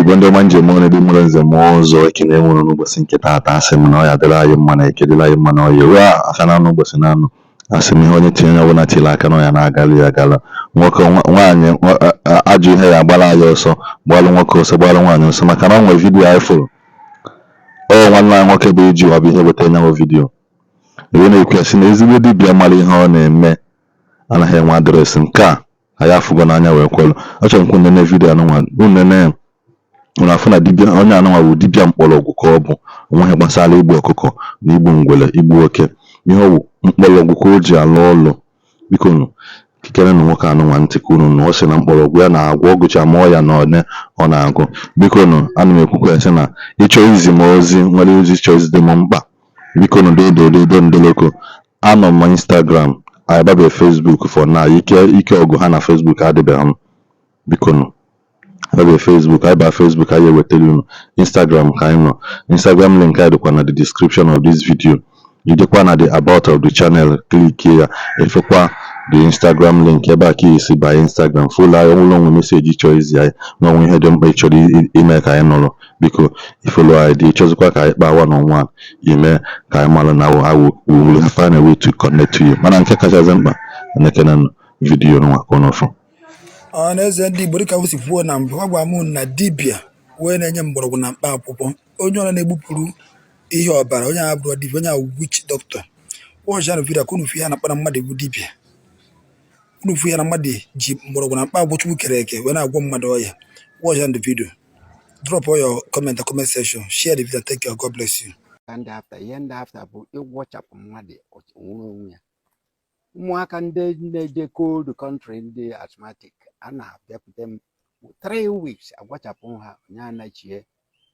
Igbo ndị ọma, njem ọrụ ebe mụrụ nze mụọ ọzọ, ekene nwụrụ n'ụbọchị nke taata. Asị m na ọ ya dịrị anyị mma na eke, dịrị anyị mma na ọya ruo aka na anụ ụbọchị na anụ. Asị m ihe onye tinye, onye ọbụla tiri aka na ọ ya na-agalị ya agala. Nwoke, nwaanyị, ajọ ihe ya agbara anyị ọsọ, gbalụ nwoke ọsọ, gbalụ nwaanyị ọsọ, maka na ọ nwere video anyị fụrụ. Ọ nwanne anyị nwoke bụ iji ọ bụ ihe wetara nyanwụ video wee na-ekwu ya sị na ezigbo dibịa mara ihe ọ na-eme anaghị enwe address. Nke a anyị afụgo n'anya wee kwelu. Achọrọ m ka unu nene video anụnwa. Unu nene, unu afụ na dibịa onye anụnwa bụ dibịa mkpọrọgwụ ka ọ bụ. Onweghị gbasara igbu ọkụkọ na igbu ngwere, igbu oke, ihe ọ bụ mkpọrọgwụ ka o ji alụ ọlụ. Biko nụ, kekerenụ nwoke anụnwa ntị ka unu nụ. Ọ sị na mkpọrọgwụ ya na-agwọ ọgụcha ma ọ ya na one ọ na-agụ. Biko nụ, ana m ekwukwa ya sị na ịchọ izi m ozi, nwere ozi chọọ izi dị m mkpa, biko nụ, dododo ndoloko. Anọ m Instagram, anyị Facebook for now. Ike ike ọgụ ha na Facebook adịbeghị m. Biko nụ, ababe Facebook, anyị baa Facebook, anyị ewetara unu. Instagram ka anyị nọ. Instagram link anyị dịkwa na the description of this video. Ijekwa na the about of the channel, clickie ya, efekwa the Instagram link. Ebe a ka esi baa Instagram, follow anyị. Ọnwụrụ onwe message chọrọ izi anyị na onwe ihe dị mkpa ị chọrọ ime ka anyị nụrụ, biko ifollow anyị dị. Ịchọzikwa ka anyị kpaa one on one, ime ka anyị mara na we will find a way to connect to you. Mana nke kachasị mkpa, na-ekene video nwa ka unu fụ. Ọha na eze ndị Igbo, dịka m si kwuo na mbụ, agwara m na dibịa wee na-enye mgbọrọgwụ na mkpa akwụkwọ, onye ọra na-egbupụrụ ihe ọbara, onye ahụ bụrụ dibịa, onye ahụ witch doctor. Watch ya video ka unu fụ ya na-akpa na mmadụ bụ dibịa. Unu fụ ya na mmadụ ji mgbọrọgwụ na mkpa akwụkwọ Chukwu kere eke wee na-agwọ mmadụ ọya. Watch ya the video, drop all your comment na comment section, share the video. Take care, God bless you. Ka ndị after ihe ndị after bụ ịgwọchapụ mmadụ onwere onwe ya. Ụmụaka ndị na-eje cold country, ndị asthmatic, a na-abịakwute m 3 weeks, agwachapụ ha, onye anachie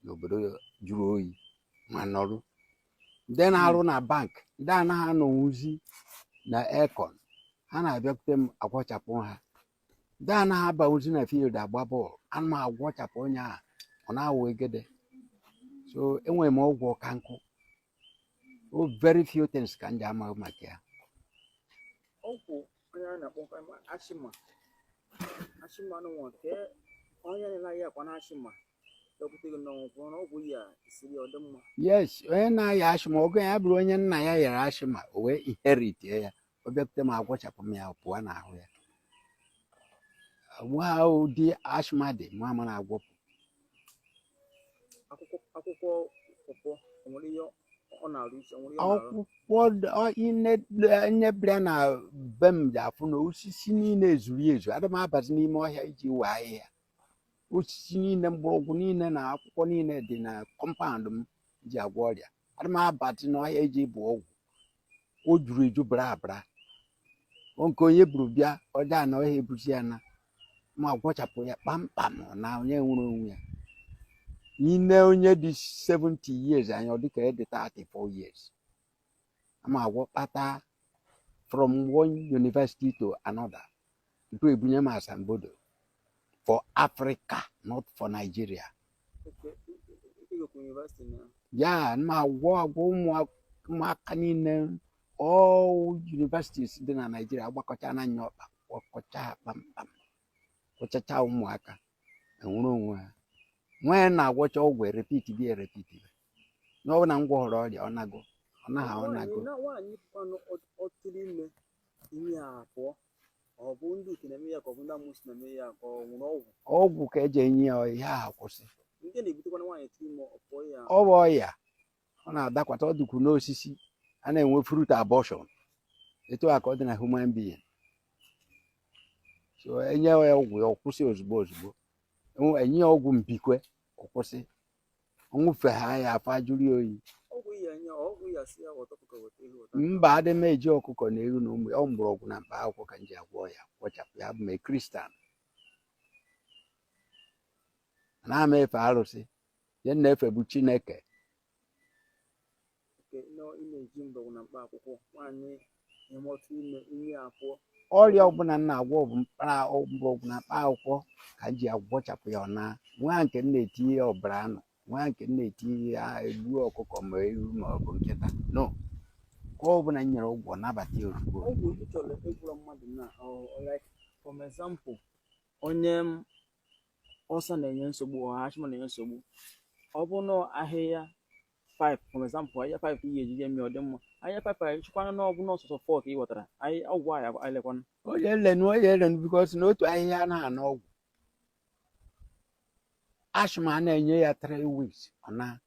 n'obodo jụrụ oyi ma nọrụ. Ndị na-arụ na bank, ndị anaghị anọnwuzi na aircon, ha na-abịakwute m, agwachapụ ha. Ndị anaghị abanwuzi na field agba bọọlụ, ana m agwọchapụ onye ahụ, ọ na-awụ egede. So enwere m ọgwụ ọka nkụ. O very few things ka m ji amaghị maka ya. Ọgwụ onye a na-akpọ asthma, asthma nụnwa, ka onye na-anaghị akwa na asthma bịakwute gị n'ọgwụ na ọgwụ ya esiri ọ dị mma? Yes, onye na-aya asthma, ọgụ ya bụrụ onye nna ya yara asthma, o wee inherit ya, ọ bịakwute m, agwọchapụ m ya, pụọ n'ahụ ya. Nwa ụdị asthma dị mụ ama na-agwọpụ. Akwụkwọ pọpọ, o nwere ihe ọ na-arụ iche? O nwere ihe ọ na-arụ? Akwụkwọ nne bịa na be m ji afụ na osisi niile ezuru ezu. Ada m abazi n'ime ọhịa iji wee ahịhịa. Osisi niile, mgbọrọgwụ niile na akwụkwọ niile dị na compound m ji agwọ ọrịa. Ada m abazi n'ọhịa iji bụ ọgwụ. O juru eju bara abara. O nke onye buru bịa ọja na ọhịa ebuzi ya na ma gwọchapụ ya kpamkpam na onye nwere onwe ya. N'ime onye dị 70 years anya, ọ dịka dị 34 years. Ama agwọ kpata from one university to another tupu ebunye m asambodo for Africa, not for Nigeria. Okay, ịgakwa university na? Ya ma agwọ ụmụaka niile, all universities dị na Nigeria, agbakọcha na anya ọkpa, gwọkọcha ha kpamkpam, gwọchacha ụmụaka enwere onwe ha. Nwa ya na-agwọcha ọgwụ, repeat bi repeat na ọ bụ na m gwọrọ ọrịa, ọ nago, ọ naghị ọ nago. Na nwaanyị bụkwanụ ọtụrụ ime, ime ya pụọ, ọ bụ ndị uke na-eme ya, ka ọ bụ ndị amụsụ na-eme ya, ka ọ nwụrụ ọgwụ? Ọgwụ ka eji enye ya, ihe ahụ kwụsị. Ndị na-ebutekwana nwaanyị tụrụ ime ọ pụọ ya? Ọ bụ ọya ọ na-adakwata, ọ dịkwu n'osisi a na-enwe fruit abortion, etu a ka ọ dị na human being. So enye ya ọgwụ ya, ọ kwụsị ozugbo ozugbo. Enye ya ọgwụ mbikwe, ọ kwụsị. Ọṅụfe ha ya, afọ ajụrụ ya oyi. Ọgwụ ya enye, ọgwụ ya si ya ghọta ọkụkọ, weta ehu, ghọta. Mba, adị m eji ọkụkọ na ewu na ụmụ ọ mgbọrọgwụ na mkpa akwụkwọ ka m ji agwọ ya, gwọchapụ ya. Abụ m Christian, na m efe arụsị. Ihe m na-efe bụ Chineke. Nke nọ ị na-eji mgbọrọgwụ na mkpa akwụkwọ, nwaanyị ime ọtụ ime, ime ya pụọ? Ọrịa ọbụla m na-agwọ bụ mkpara mgbọrọgwụ na mkpa akwụkwọ ka m ji agwọchapụ ya. Ọ na nwa nke m na-etinye ya ọbara anụ, nwa nke m na-etinye ya egbu ọkụkọ ma ewu ma ọ bụ nkịta no. Ka ọ bụla m nyere ọgwụ, ọ nabata ya ozugbo. Ọgwụ ị chọrọ ịgwụrọ mmadụ na like for example, onye m Ulcer na-enye nsogbu, ọ ashịma na-enye nsogbu, ọ bụ na ahịhịa 5, for example, ahịhịa 5 ka ị ga-eji eme, ọ dị mma. Ahịhịa 5 a chịkwana na ọ bụ na ọsọsọ 4 ka ị ghọtara anyị ọgwụ anyị alekwana. Onye lenu, onye lenu, because na otu ahịhịa anaghị ana ọgwụ. Ashma a na-enye ya 3 weeks, ọ na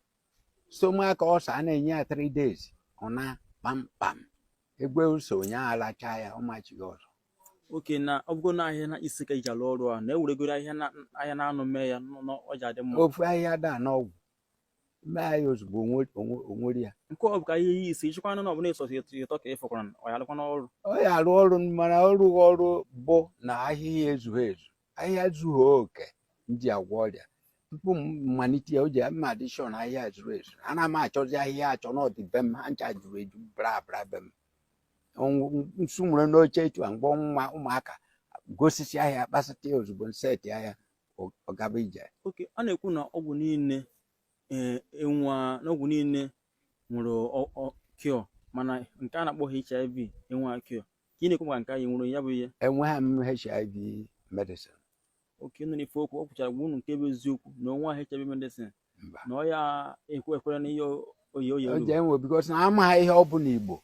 stomach ulcer a na-enye ya 3 days, ọ na kpamkpam egwe ose onye alacha ya, ọ machighị ọzọ. Oke na ọ bụgo na ahịhịa na ise ka iji alụ ọrụ a na-eweregoro ahịhịa na ahịa na anụ mee ya ọ ji adị mma. Ofu ahịhịa da n'ọgwụ mee ya ozugbo, onwere ya. Nke ọ bụ ka ahịhịa ise ịchịkwana na ọ bụ na ịsọsọ ịtọ ka ị fọkwara, ọ ya alụkwa n'ọrụ. Ọ ya arụ ọrụ, mana ọrụ ọrụ bụ na ahịhịa ezughị ezu. Ahịhịa zughị oke nji agwọ ọrịa. Tupu m malite ya, o ji mma addition ahịhịa zuru ezu. Ana m achọzi ahịhịa achọ na ọdị be m, ha ncha juru eju bra bra be m. Nsu nwere n'oche etu a mgbọ nwa ụmụaka gosisi ahịa kpasịta ya ozugbo, nseti ahịa, ọ gaba ije. Oke a na-ekwu na ọgwụ niile enwe na ọgwụ niile nwere cure, mana nke a na-akpọ HIV enwe cure. Ka ị na-ekwu maka nke anyị nwere ya bụ ihe? Enweghị m HIV medicine. Oke nọ n'ife okwu ọ kwuchara gwa unu nke bụ eziokwu na onwe HIV medicine Mba. na ọ ya ekwe ekwere na ihe oyi oyi O ji enwe because na amaghị ihe ọ bụ n'Igbo.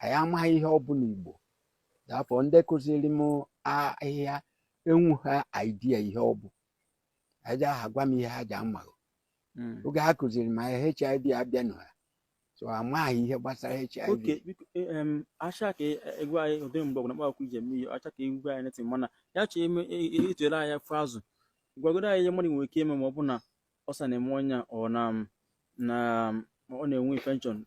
Anyị amaghị ihe ọ bụ n'Igbo. Afọ ndị kụziri m ahịhịa enwu ha idea ihe ọ bụ. Aja ha gwa m ihe ha ji amaghị. Oge ha kụziri m ahịhịa, HIV abịanụ ha, so amaghị ihe gbasara HIV. Oke, biko, acha ka egwu anyị ụdị mgbọgwụ na mkpa akwụkwọ iji eme ihe, acha ka egwu anyị ntị, mana ya chọọ ime itụere anyị afọ azụ, gwagodo anyị ihe mmadụ nwere ike ime ma ọ bụ na ọsa na-eme ọnya, ọ na ọ na-enwe infection,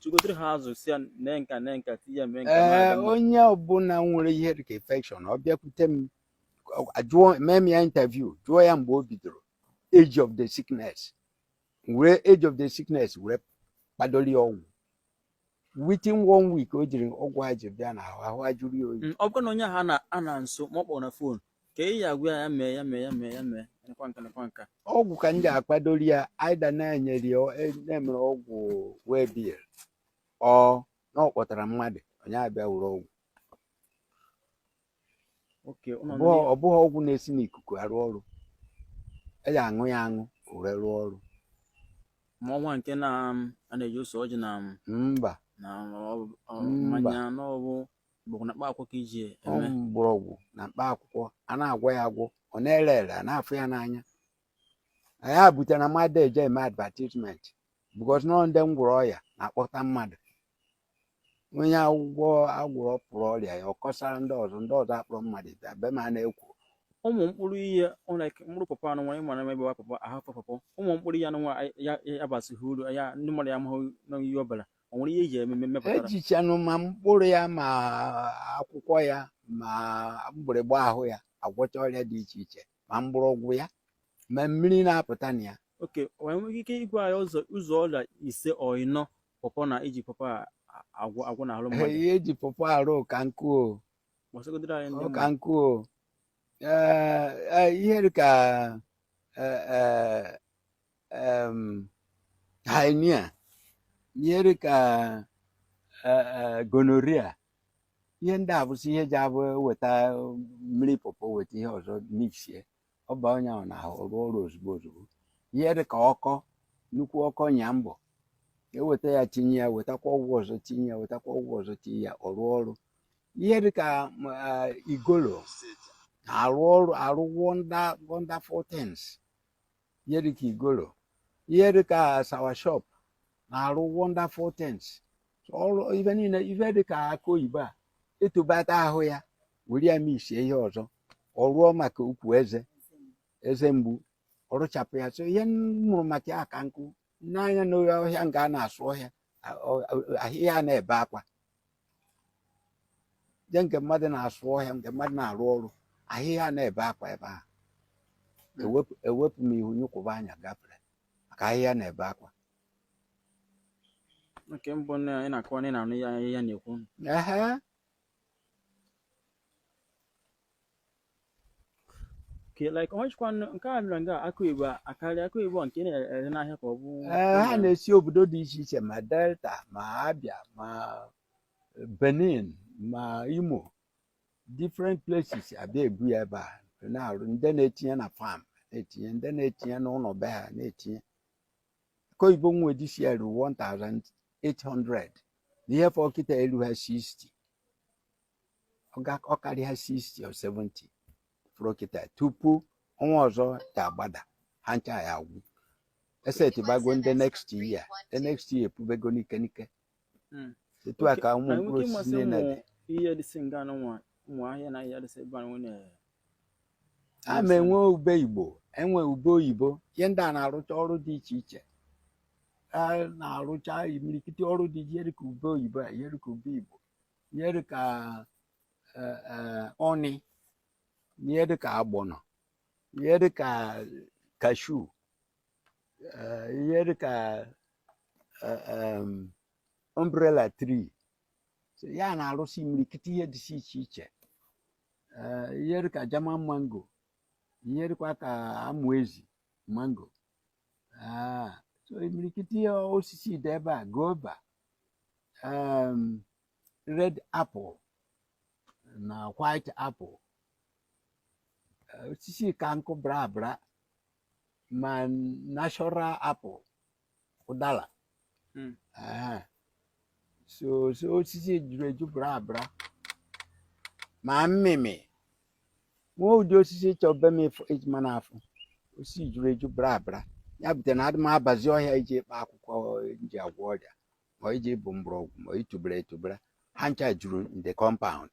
tụgotere ha azụ si ya nee nka, nee nka, tinye ya, mee nka. Ee, onye ọbụla nwere ihe dịka infection, ọ bịakwute m, jụọ, mee m ya interview, jụọ ya mgbe o bidoro, age of the sickness, were age of the sickness were kpadoro ya ọgwụ. Within one week, o jiri ọgwụ a ji bịa na ahụ ahụ ajụrụ ya oyi. Ọ bụrụ na onye ahụ a na nso ma ọ kpọrọ na phone, ka ị ya agwa ya, ya mee ya, mee ya, mee ya, mee nekwa nka, nekwa nka? Ọgwụ ka m ji akpadoro ya, aida na-enyere ya, na-emere ọgwụ wee bill, ọ na ọ kpọtara mmadụ, onye abịa were ọgwụ. Oke. Ọ bụghị ọgwụ na-esi n'ikuku arụ ọrụ. E ji aṅụ ya aṅụ o were rụọ ọrụ. Ma ọnwa nke na a na-eji ose ọjị na Mba. na Mba. mmanya na ọ bụ mgbọrọgwụ na mkpa akwụkwọ ka iji Ọ eme? Mgbọrọgwụ na mkpa akwụkwọ a na-agwọ ya agwọ, ọ na-ere ere, a na-afụ ya n'anya. Anyị butere mmadụ eje eme advertisement because nọ ndị ngwụrọ ọya na-akpọta mmadụ. Onye agwọ agwụrọ pụrụ ọrịa ya, ọ kọsara ndị ọzọ, ndị ọzọ akpọrọ mmadụ bịa be ma na-ekwo. Ụmụ mkpụrụ ihe, like mkpụrụ pọpọ anụ nwa, ịma na ebe pọpọ ahụ pọpọ, ụmụ mkpụrụ ihe anụ nwa ya ya basịghị uru ya, ndị mmadụ ya amaghị na ihe ọ bara, o nwere ihe eji eme mepụtara? Ejichanụ ma mkpụrụ ya, ma akwụkwọ ya, ma mgbịrịgba ahụ ya agwọcha ọrịa dị iche iche, ma mgbọrọgwụ ya, ma mmiri na-apụta na ya. Oke, o nwere ike ịgwa anyị ụzọ ọrịa 5 ọ 4 pọpọ na iji pọpọ agwọ agwọ n'ahụ mmadụ? Ihe eji pọpọ arụ ka nkụ o. Gbasagodoro anyị ndị Ọ ka mmadụ. nkụ o. Ee, ihe dịka ee hernia, ihe dịka gonorrhea, ihe ndị a bụsị ihe ji abụ weta mmiri pọpọ, weta ihe ọzọ mixie, ọ ba onye ahụ n'ahụ, rụọ ọrụ ozugbo ozugbo. Ihe dịka ọkọ, nnukwu ọkọ nya mbọ, eweta ya tinye ya, wetakwa ọgwụ ọzọ tinye ya, wetakwa ọgwụ ọzọ tinye ya, ọ rụọ ọrụ. Ihe dịka igolo arụ ọrụ, arụ wonderful things. Ihe dịka igolo, ihe dịka soursop na-arụ wonderful things. Ọrụ ife niile, ife dịka akụ oyibo a etobata ahụ ya, were ya mixie ihe ọzọ, ọ rụọ maka ukwu eze, eze mgbu, ọ rụchapụ ya. So ihe m mụrụ maka ya ka nkụ n'anya n'ọhịa nga a na-asụ ọhịa, ahịhịa na-ebe akwa je nke mmadụ na-asụ ọhịa, nke mmadụ na-arụ ọrụ, ahịhịa na-ebe akwa ebe ahụ. Ewepụ m ihu nyụkwụba anya gafere maka ahịhịa na-ebe akwa. Nke mbụ na ị na-akọwa na ị na-anụ ya ya na-ekwu. Ehe. Okay, like ọ chịkwa nke a bịara nga akụ oyibo akarịa akụ oyibo nke ị na-ere n'ahịa ka ọ bụ? Ee, ha na-esi obodo dị iche iche, ma Delta, ma Abia, ma Benin, ma Imo, different places, abịa ebu ya ebe a. Na-arụ ndị na-etinye na farm, na-etinye ndị na-etinye n'ụlọ be ha, na-etinye akụ oyibo. Nwe this year ruru 1800 na ihe fọ kịta elu ha 60. Ọ karịa 60 or 70 fọrọ kịta tupu ọnwa ọzọ ga-agbada, ha ncha ya agwụ. Esetibago ndị next year, the next year epubego n'ike n'ike. Etu a ka ụmụ Anyị mkpụrụ nwere ike osisi ịmasị niile ụmụ dị. Ihe dịsị nga nwa ụmụ ahịa na ahịa dịsị ebe a nwe na A ma enwe ube Igbo, enwe ube oyibo. Ihe ndị a na-arụcha ọrụ dị iche iche. A na-arụcha imirikiti ọrụ dị iche, ihe dịka ube oyibo a, ihe dịka ube Igbo, ihe dịka ọnị, ihe dịka agbọnọ, ihe dịka cashew, ihe dịka umbrella tree. So ya na-arụsị imirikiti ihe dịsị iche iche. Ihe dịka German mango, ihe dịkwa ka amụ ezi mango. So imirikiti ihe osisi dị ebe a: guava, red apple na white apple. Osisi ka nkụ bra bra, ma natural apple, ụdara. So osisi juru eju bra bra, ma mmịmị, nwee ụdị osisi chọbe m ịma n'afọ. Osisi juru eju bra bra. Ya butere na adị m abazi ọhịa iji ịkpa akwụkwọ nji agwọ ọrịa, ma iji bụ mgbọrọgwụ, ma itubere etubere. Ha ncha juru in the compound.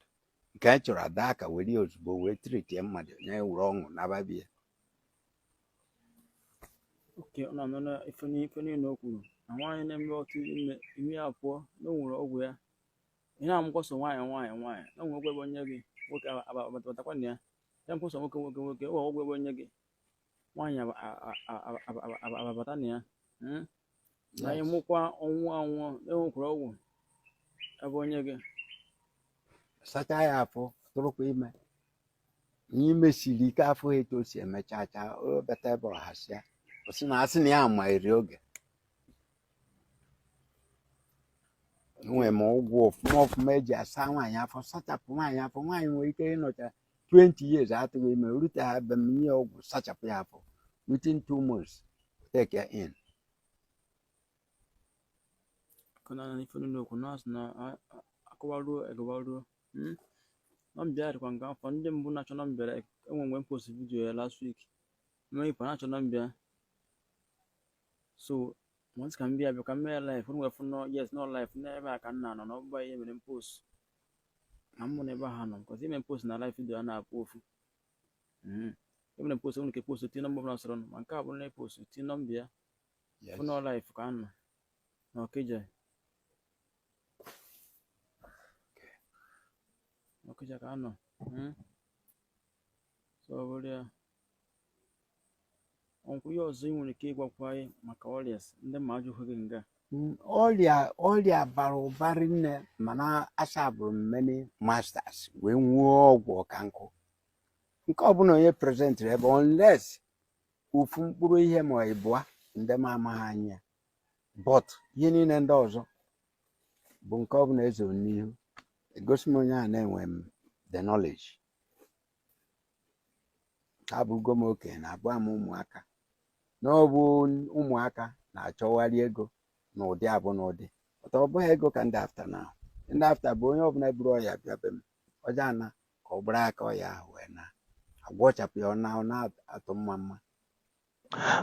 Nke anyị chọrọ ada aka were ya ozugbo wee treatie mmadụ, nye were ọṅụ nababie. Oke ọ na-anọ na ife niile o kwuru na nwaanyị na-eme ọtụ ime ime ya pụọ na o nwere ọgwụ ya. Ị na-amụkwa sọ nwaanyị nwaanyị nwaanyị na o nwere ọgwụ ebe onye gị nwoke abatakwa na ya ya mkpọsọ nwoke nwoke nwoke, o nwere ọgwụ ebe onye gị nwaanyị abata na ya. Na anyị mụkwa ọnwụ anwụ na e nwekwara ọgwụ ebe onye gị Sachaa ya afọ, tụrụkwa ime. Ihe ime siri ike, afọ ha etu o si emecha cha, o bata ebe ọ hasịa, ọ sị na asị na ya ma eri oge enwere m ọgwụ ọfụma ọfụma eji asa nwaanyị afọ, sachapụ nwaanyị afọ. Nwaanyị nwere ike ịnọcha 20 years atụghị ime, rute ha ebe m nye ọgwụ sachapụ ya afọ, within 2 months take ya in. Kana ife niile okwu na asị na akọwaruo egowaruo. Nọmba ya dịkwa nga afọ ndị mbụ na-achọ nọmba ya. Enwe mgbe m post video ya last week mee ife na-achọ nọmba ya. So once ka m bịa bịa ka m mee live unu wee fụ nọ, yes, nọ live n'ebe a ka m na-anọ na ọgbụgba ihe mere m post na mbụ n'ebe ha nọ, because ime post na live video a na-apụ ofu. Eme post unu ke post tinye nọmba ọbụla sọrọ nụ, ma nke a bụrụ na post tinye nọmba ya. Fụ nọ live ka a nọ n'Ọkịja, n'Ọkịja ka a nọ. So ọ bụrụ ya ọnkwụ ihe ọzọ ị nwere ike ịgwakwa anyị maka ọrịa ndị ma ajụghị gị nga. Ọrịa bara ụba rinne, mana asabụrụ m many masters wee nwee ọgwụ ọka nkụ nke ọbụla onye presentịrị ebe, unless ofu mkpụrụ ihe ma ịbụa ndị m amaghị anya, but ihe niile ndị ọzọ bụ nke ọbụla ezo n'ihu egosi m onye a na-enwe m the knowledge. Abụgo m okenye na abụọ m ụmụaka na ọ bụ ụmụaka na-achọgharị ego n'ụdị abụ n'ụdị ọtọ. Ọ bụghị ego ka ndị after now. Ndị after bụ onye ọbụla buru ọya bịa be m, ọja ana ka ọ gbara aka ọya ahụ wee na agwọchapụ ya, ọ na ọ na-atụ mma mma.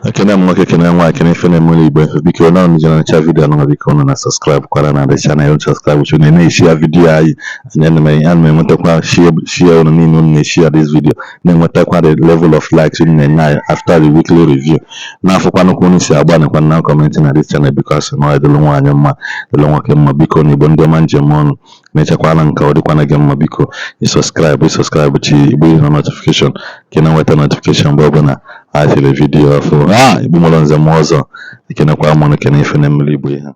Ekene m nwoke, kene nwaanyị, kene ife na-eme n'Igbo. Biko na unu jere ncha video anụnwa, biko unu na subscribe kwara na the channel. Subscribe chu na-eshare video anyị. Anyị ana m enwetakwa share unu niile unu na-eshare this video, na-enwetakwa the level of likes unu na-enye anyị after the weekly review, na-afụkwanụ ka unu si agbanịkwa na comment na this channel, because na ọ dịlụ nwaanyị mma, dịlụ nwoke mma. Biko na Igbo ndị ọma njem ọnụ na-echekwana nke ọ dịkwana gị mma, biko ị subscribe chi igbe na notification ka ị na-enweta notification mgbe ọbụla a tiri video ọfụ. A Igbo mụrụ nze m ọzọ, ekenekwa mụ na ekene ife na-emere Igbo ihe.